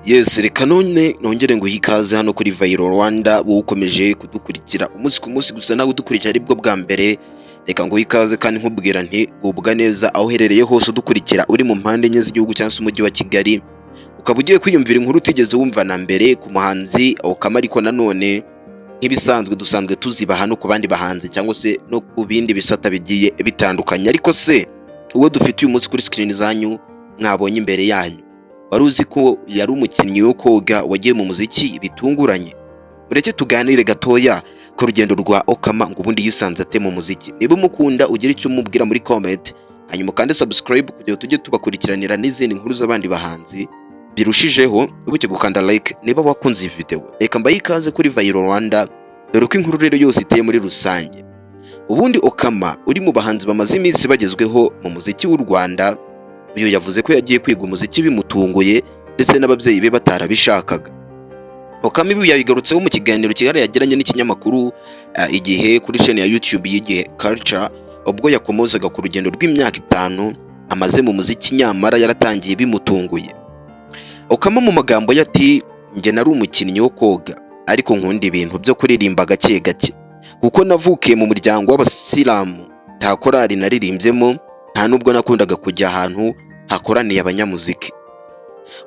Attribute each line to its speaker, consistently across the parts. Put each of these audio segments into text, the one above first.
Speaker 1: Yes, reka none nongere nguhe ikaze hano kuri Viral Rwanda, wowe ukomeje kudukurikira umunsi ku munsi. Gusa nawe udukurikira aribwo bwa mbere, reka nguhe ikaze kandi nkubwira nti gubwa neza aho uherereye hose udukurikira, uri mu mpande enye z'igihugu cyangwa se umujyi wa Kigali, ukaba ugiye kwiyumvira inkuru utigeze wumva na mbere ku muhanzi Okkama. Ariko nanone nk'ibisanzwe dusanzwe tuzibaha no ku bandi bahanzi cyangwa se no ku bindi bisata bigiye bitandukanye. Ariko se uwo dufite uyu munsi kuri screen zanyu mwabonye imbere yanyu, wari uzi ko yari umukinnyi wo koga wagiye mu muziki bitunguranye? Mureke tuganire gatoya ku rugendo rwa Okkama, ngo ubundi yisanze ate mu muziki. Niba umukunda, ugire icyo umubwira muri comment, hanyuma kandi subscribe kugira ngo tujye tubakurikiranira n'izindi nkuru z'abandi bahanzi birushijeho. Wibuke gukanda like niba wakunze iyi video. Reka mbahe ikaze kuri Viral Rwanda. Dore uko inkuru rero yose iteye muri rusange. Ubundi Okkama uri mu bahanzi bamaze iminsi bagezweho mu muziki w'u Rwanda, uyu yavuze ko yagiye kwiga umuziki bimutunguye, ndetse n'ababyeyi be batarabishakaga. Okkama ibi yabigarutseho mu kiganiro cyihariye yagiranye n'ikinyamakuru Igihe kuri chaîne ya YouTube y'Igihe Culture, ubwo yakomozaga ku rugendo rw'imyaka 5 amaze mu muziki, nyamara yaratangiye bimutunguye. Okkama mu magambo ye ati: "Njye nari umukinnyi wo koga, ariko nkunda ibintu byo kuririmba gake gake, kuko navukiye mu muryango w'abasilamu. Nta korali naririmbyemo, nta nubwo nakundaga kujya ahantu hakoraniye abanyamuziki."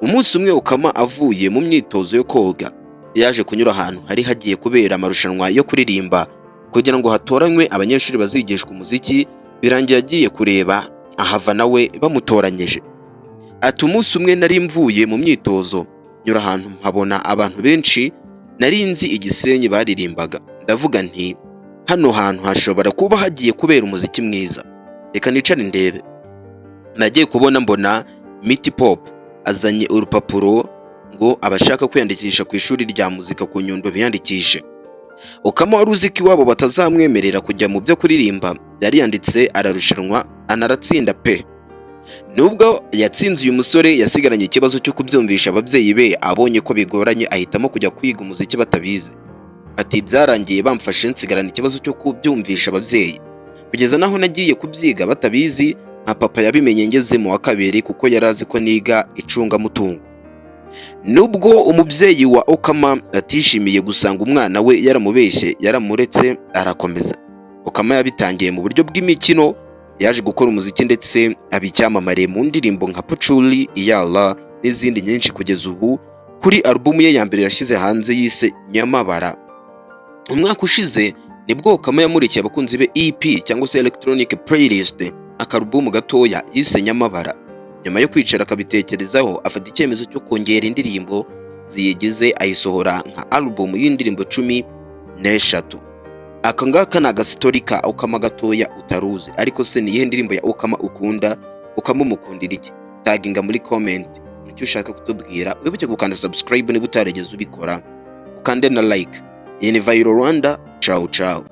Speaker 1: Umunsi umwe Okkama avuye mu myitozo yo koga, yaje kunyura ahantu hari hagiye kubera amarushanwa yo kuririmba kugira ngo hatoranywe abanyeshuri bazigishwa umuziki. Birangiye agiye kureba ahava nawe bamutoranyije. Ati: "Umunsi umwe nari mvuye mu myitozo, nyura ahantu mpabona abantu benshi nari nzi i Gisenyi baririmbaga. Ndavuga nti hano hantu hashobora kuba hagiye kubera umuziki mwiza, reka nicare ndebe. Nagiye kubona mbona Miti Pop azanye urupapuro ngo abashaka kwiyandikisha ku ishuri rya muzika ku Nyundo biyandikishe." Okkama wari uzi ko iwabo batazamwemerera kujya mu byo kuririmba, yariyanditse, ararushanwa, anaratsinda pe. Nubwo yatsinze, uyu musore yasigaranye ikibazo cyo kubyumvisha ababyeyi be. Abonye ko bigoranye, ahitamo kujya kwiga umuziki batabizi. Ati: "Byarangiye bamfashe, nsigarana ikibazo cyo kubyumvisha ababyeyi, kugeza naho nagiye kubyiga batabizi. Nka papa yabimenye ngeze mu wa kabiri, kuko yari azi ko niga icungamutungo." Nubwo umubyeyi wa Okkama atishimiye gusanga umwana we yaramubeshye, yaramuretse arakomeza. Okkama yabitangiye mu buryo bw'imikino, yaje gukora umuziki ndetse aba icyamamare mu ndirimbo nka Puculi, Iyala n'izindi nyinshi, kugeza ubu kuri alubumu ye ya mbere yashyize hanze yise Nyamabara. Umwaka ushize nibwo Okkama yamurikiye abakunzi be EP cyangwa se Electronic Playlist, akarubumu gatoya yise Nyamabara. Nyuma yo kwicara akabitekerezaho, afata icyemezo cyo kongera indirimbo ziyigize, ayisohora nka alubumu y'indirimbo 13. Aka ngaka ni agastory ka Okkama gatoya utaruzi. Ariko se ni iyihe ndirimbo ya Okkama ukunda? Okkama umukundira iki? Taginga muri comment icyo ushaka kutubwira. Wibuke gukanda subscribe niba utarigeze ubikora, ukande na like. Iyi ni Viral Rwanda. Ciao ciao.